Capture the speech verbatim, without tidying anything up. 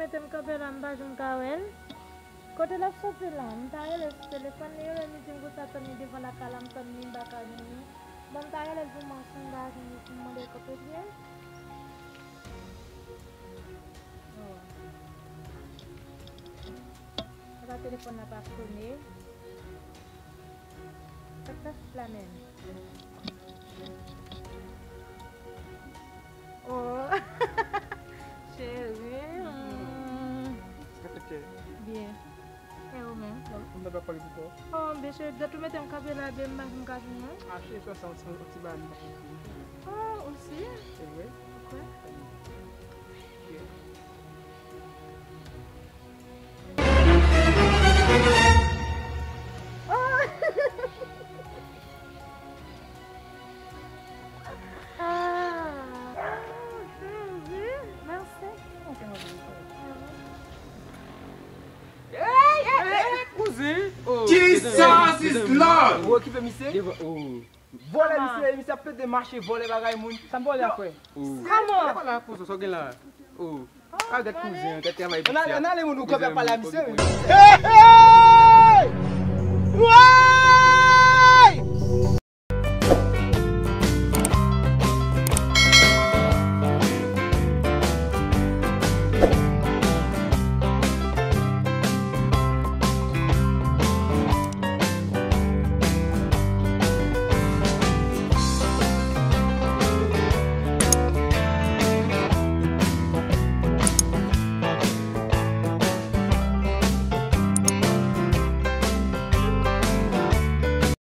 Mete m kanpe la, m pa janm ka wè l. Kote l ap soti la? M ta rele sou telefòn li, rele li di m konsa tann li devan lakay la, m tann li, m pa ka jwenn li. Bon, m ta rele l pou m wè si m ka jwenn li, pou m mande l kote l ye. Oh. Apa telefòn la pa sone. Sa k ap fèt la menm? Oh. Cheri. Mm. Sa k ap fèt, cheri? Byen. E ou menm? Ou mèt ap pale pi fò. Oh, byen, cheri, dat ou mete m kanpe la, byen, m pa janm ka jwenn ou. Ah, cheri, fè sa, yon ti, yon ti bagay m pa konprann. Oh, ou si? Se vre? Poukwa? Byen. Oh! Ah! Oh, Jezi! Mèsi! Hey, hey, hey, hey, kouzen! Oh, Jesus is Lord! Ou okipe misye? Vòlè misye, misye ap plede mache, vòlè bagay moun. Sa m vòlè, frè? Kòman? Sa w gen la? Oh. Ah, gad kouzen, gad travay piti a. Ann ale moun ou kanpe ap pale a misye wi. Hey, hey! Wa!